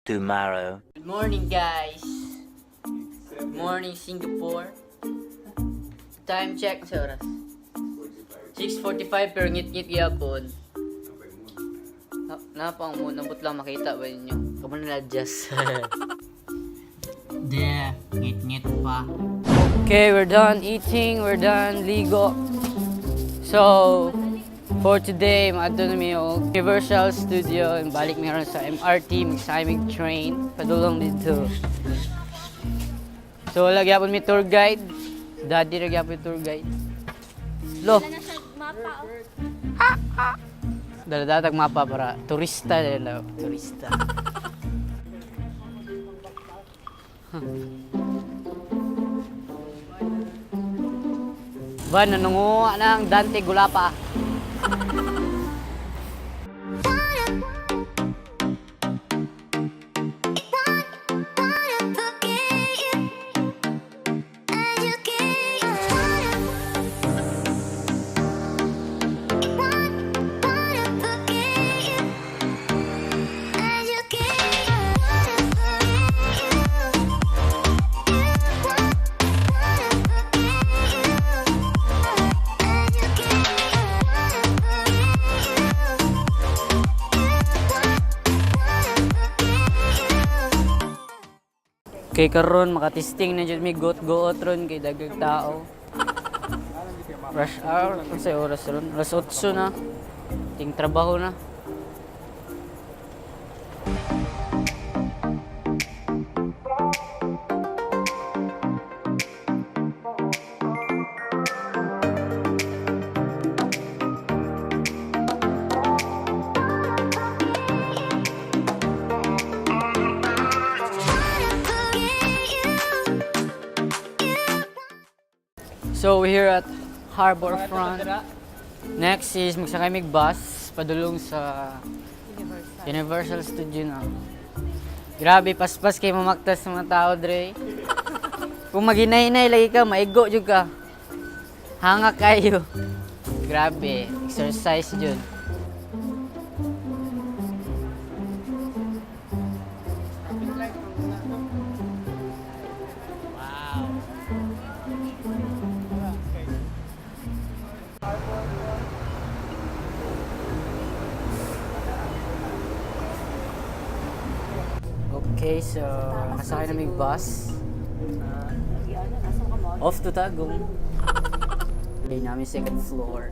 Tomorrow. Good morning, guys. Good morning, Singapore. Time check sa oras. 6:45 pero ngit-ngit gyapon. Na pa ang moon, nabot lang makita ba ninyo? Kamo na adjust. There, ngit-ngit pa. Okay, we're done eating, we're done ligo. So, for today, maadto na mi og Universal Studio and balik mi ron sa MRT, magsakay mig train padulong dito. So, wala gyapon mi tour guide. Daddy ra gyapon tour guide. Lo, Wala na siya mapa. Oh. dala mapa para turista dala, turista. Huh. Ba, nanunguha na ang Dante Gulapa. Kay karon makatesting na jud mi got-goot ron kay dagag tao. Rush hour, unsay oras ron? Alas 8 na. Ting trabaho na. So we're here at Harbor Front. Next is magsakay mig bus padulong sa Universal Studio na. Grabe, paspas kay mamaktas sa mga tao dre. Kung maghinay-hinay lagi ka, maigo jud ka. Hanga kayo. Grabe, exercise jud. Wow. Okay, so nakasakay na may bus. Off to Tagum. Okay, namin second floor.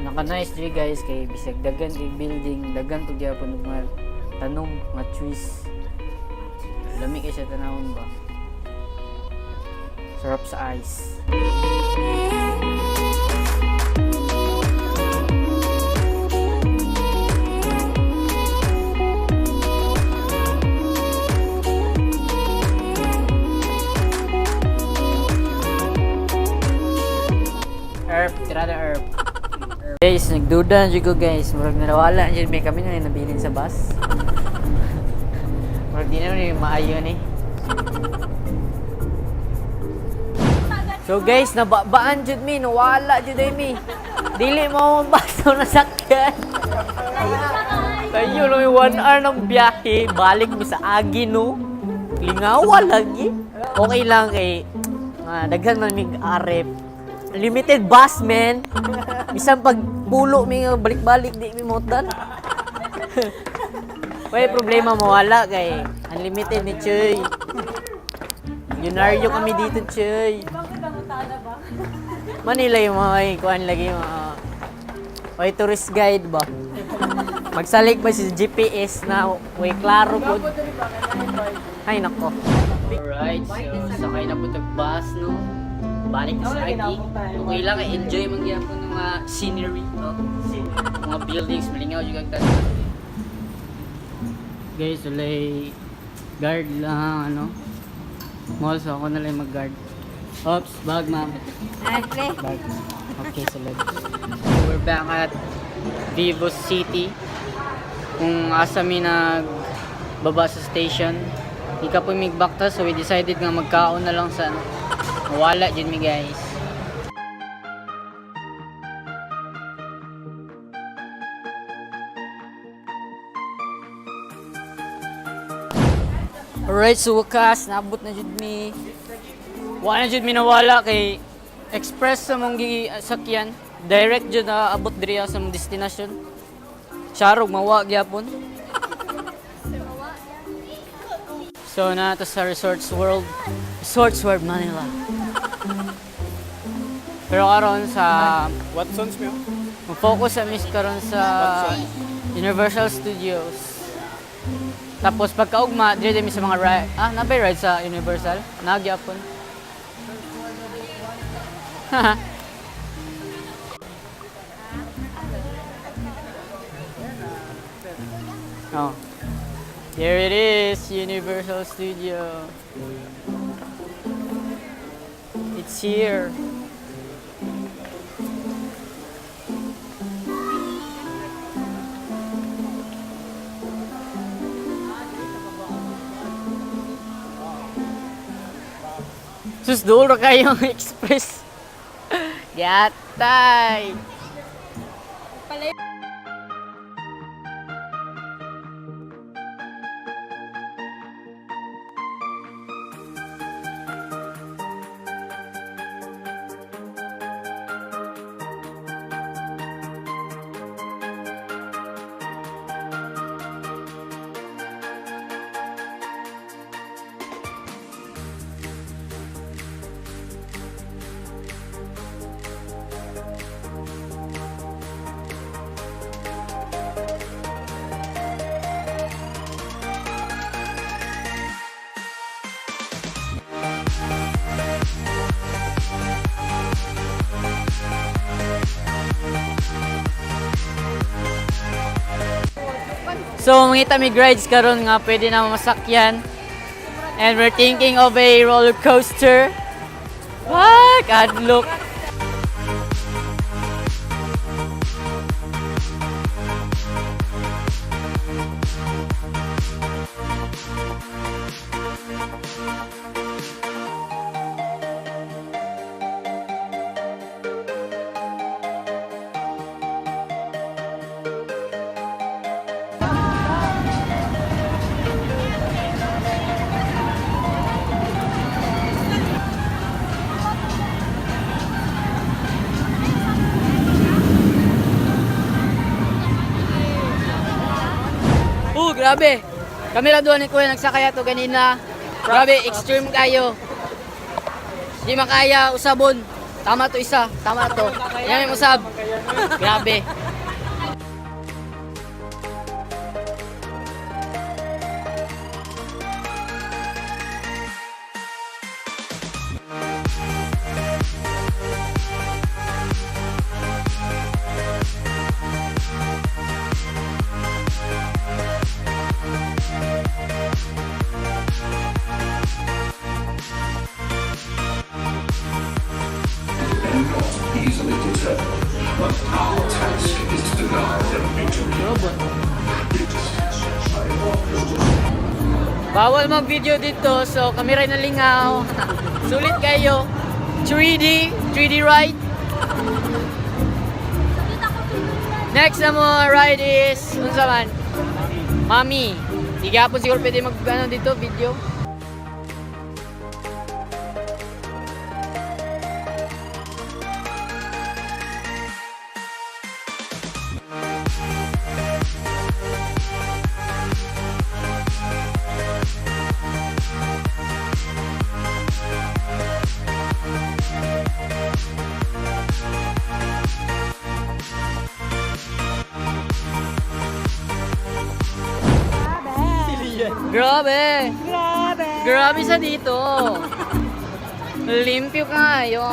Naka-nice diri guys kay bisag dagan kay building, dagan pud gyapon og mga tanom, mga trees. Lami kay siya tanawon ba. Sarap sa eyes. Herb, tirada herb. Guys, nagduda na jud ko guys. Murag nawala na jud may kami na nabilin sa bus. Murag di na ni maayo ni. So guys, nababaan jud mi, nawala jud ay mi. Dili mo ang bus na nasakyan. Tayo lang yung 1 hour ng biyahe, balik mi sa Agi no. Lingawa lagi. Okay lang kay daghan man mig arep. Limited bus man. Bisan pag pulo mi nga balik-balik di mi motan. Way problema mo wala kay unlimited ni Chuy. Milyonaryo kami dito, Chuy. Manila yung mga ay, kuan lagi yung mga ay tourist guide ba? Magsalik ba si GPS na way klaro po. Ay nako. Alright, so sakay na po tag bus no. Balik na sa Agi. Okay lang, enjoy man gyapon ng mga scenery, no? Mga buildings, malingaw jud ang tanan. Guys, walay guard lang ano. Mall, so ako na lang mag-guard. Oops, bag ma'am. Bag. Okay, sulod. We're back at Vivo City. Kung asa mi nag Baba sa station. Di ka po migbakta, so we decided nga magkaon na lang sa ano. Mawala jud mi, guys. Alright, so wakas, naabot na jud mi. Wala na jud mi nawala kay express sa mong sakyan. Direct jud na abot diri sa mong destination. Charog mawa gyapon. So na to sa Resorts World, Resorts World Manila. Pero karon sa Watson's mo? focus sa miss karon sa Universal Studios. Tapos pagkaugma, dire mi sa mga ride. Ah, nabay ride sa Universal? Nagyapon. Oh. Here it is, Universal Studio. It's here. Sus, duol ra kayo ang express. Yatay! So, mangita mi rides karon nga pwede na masakyan. And we're thinking of a roller coaster. What? Kadlok. Oh, grabe. Kami lang doon ni Kuya nagsakay ato ganina. Grabe, extreme kayo. Di makaya usabon. Tama to isa, tama to. Yan yung usab. Grabe. And not easily determined. But our task is to deny them victory. Bawal mag-video dito, so kami rin nalingaw. Sulit kayo. 3D, 3D ride. Next na mo ride is, unsa man? Mami. Di gapon siguro pwede mag ano dito, video. Grabe! Grabe! Grabe sa dito. Limpyo kayo.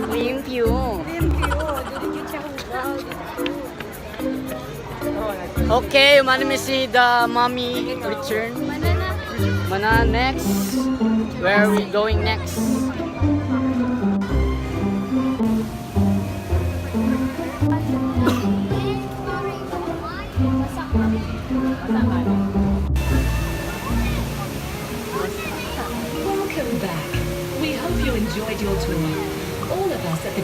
Limpyo. Limpyo. Dili siya hugaw dito. Okay, umano mi si the mommy return. Manana. Mana next. Where are we going next?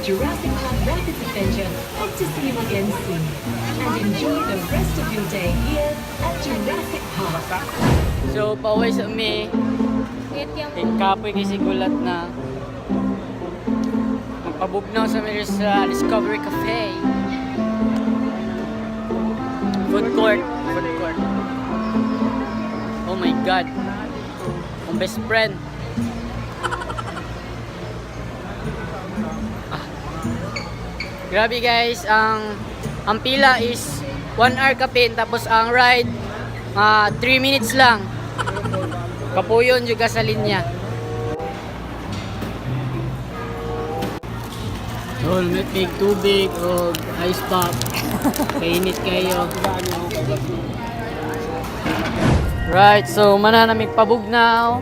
Jurassic Park Rapids Adventure hope to see you again soon. And enjoy the rest of your day here at Jurassic Park. So, pauwi sa mi. Kapoy kay sigulat na. Magpabugnaw sa mi sa Discovery Cafe. Food court. Food court. Oh my God. Ang best friend. Ah. Grabe guys, ang pila is 1 hour kapin, tapos ang ride 3 minutes lang. Kapuyon juga sa linya. Tol, may big tubig o ice pop. Kainit kayo. Right, so mananamig pabugnaw.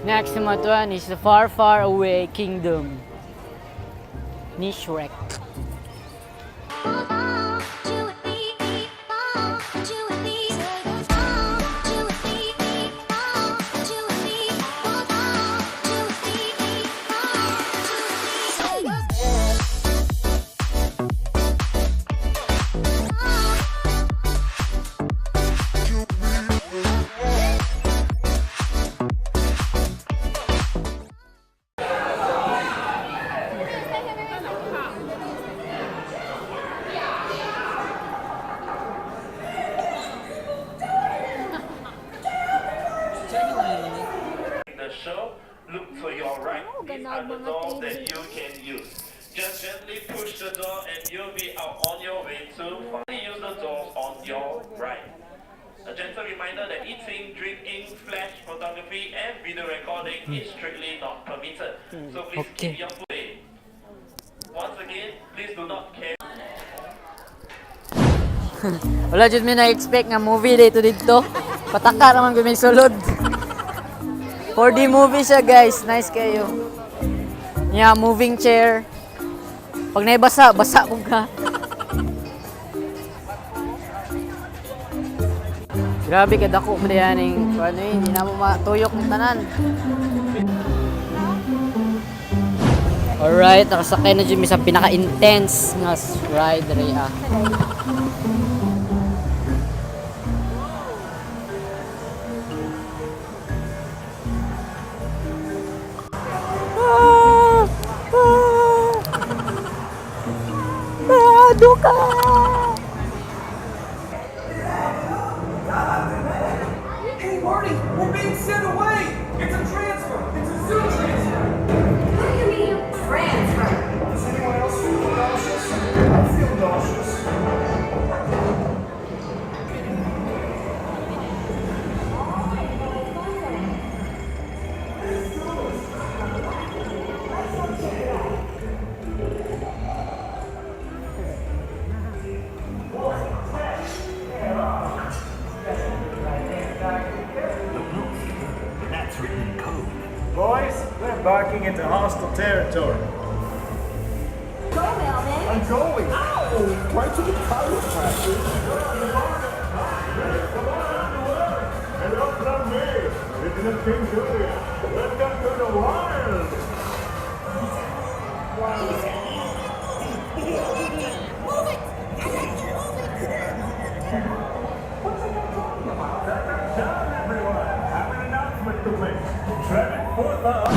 Next na matuan is the Far Far Away Kingdom ni Shrek. The show, look to your right. These are the doors that you can use. Just gently push the door and you'll be out on your way to finally use the doors on your right. A gentle reminder that eating, drinking, flash photography and video recording is strictly not permitted. So please Okay. keep your food away. Once again, please do not carry Wala jud mi na-expect nga movie dito dito. Pataka naman kami sulod. 4D movie siya guys. Nice kayo. Yeah, moving chair. Pag naibasa, basa mo ka. Grabe kadako mo diyaning ano eh, hindi na mo matuyok ng tanan. Alright, nakasakay na jud mi sa pinaka-intense nga ride diri ah. Ah! Ah! Ah, duka! Hey, Marty, we're being sent away! It's a transfer! It's a zoo transfer! What do you mean, transfer? Does anyone else feel nauseous? I feel nauseous. That's written in code. Boys, we're barking into hostile territory. Go, Melvin. I'm going. Ow! Right to the chiropractor. Come on out to work. And up from me. It's the King Julia. Welcome to the wild. Settle down, everyone. Have an announcement to make. Trevor Forthar.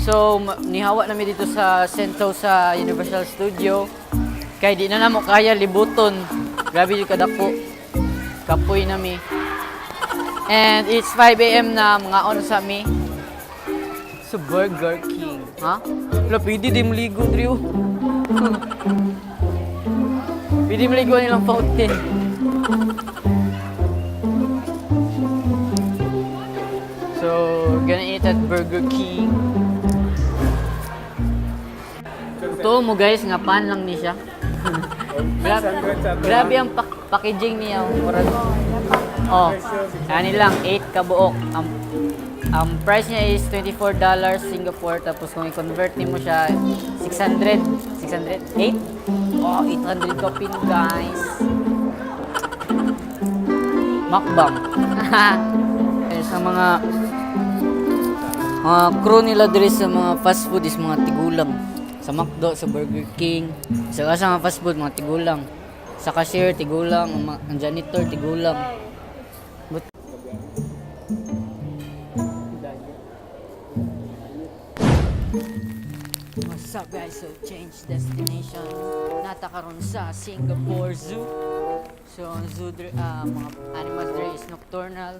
So, nihawa nami dito sa Sentosa Universal Studio. Kay di na namo kaya libuton. Grabe yung kadako. Kapoy nami. And it's 5 a.m. na mga on sa mi. Sa Burger King. Ha? Wala, pwede di maligo, Drew. Pwede maligo nilang fountain. So, we're gonna eat at Burger King. Totoo mo guys, nga pan lang ni siya. Grabe, grabe ang packaging niya. Murag. Oh, ani lang 8 ka buok. Ang price niya is $24 Singapore, tapos kung i-convert nimo siya 600, 600, 8? Oh, 800 ka pin, guys. Mukbang. Eh, sa mga crew nila diri sa mga fast food is mga tigulang. Sa McDo, sa Burger King, sa asa mga fast food mga tigulang. Sa cashier tigulang, ang janitor tigulang. But What's up, guys? So change destination. Nata karon sa Singapore Zoo. So ang zoo diri, mga animals diri is nocturnal.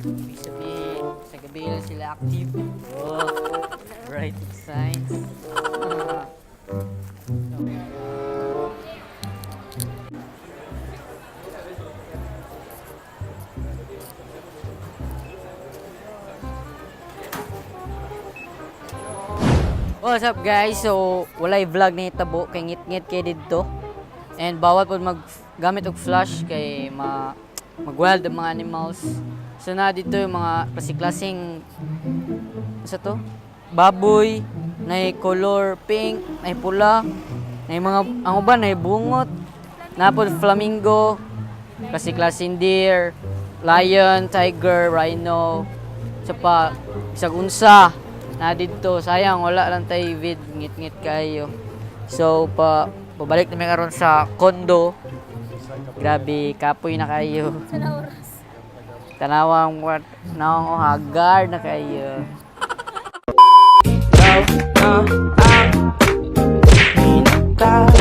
Ibig sabihin, sa gabi lang sila active. Oh, right signs. What's up, guys? So walay vlog ni tabo kay ngit-ngit kay didto. And bawal pod mag gamit og flash kay ma mag-wild ang mga animals. So na dito yung mga klase-klaseng sa to? Baboy, na color pink, na pula, na mga ang uban na bungot, na pod flamingo, klase-klaseng deer, lion, tiger, rhino, sa pa isag unsa na didto. Sayang wala lang tay vid, ngit-ngit kayo. So pa pabalik na mi karon sa condo. Grabe, kapoy na kayo. Tanawang what nawang oh, hagar na kayo. Ikaw na ang pinaka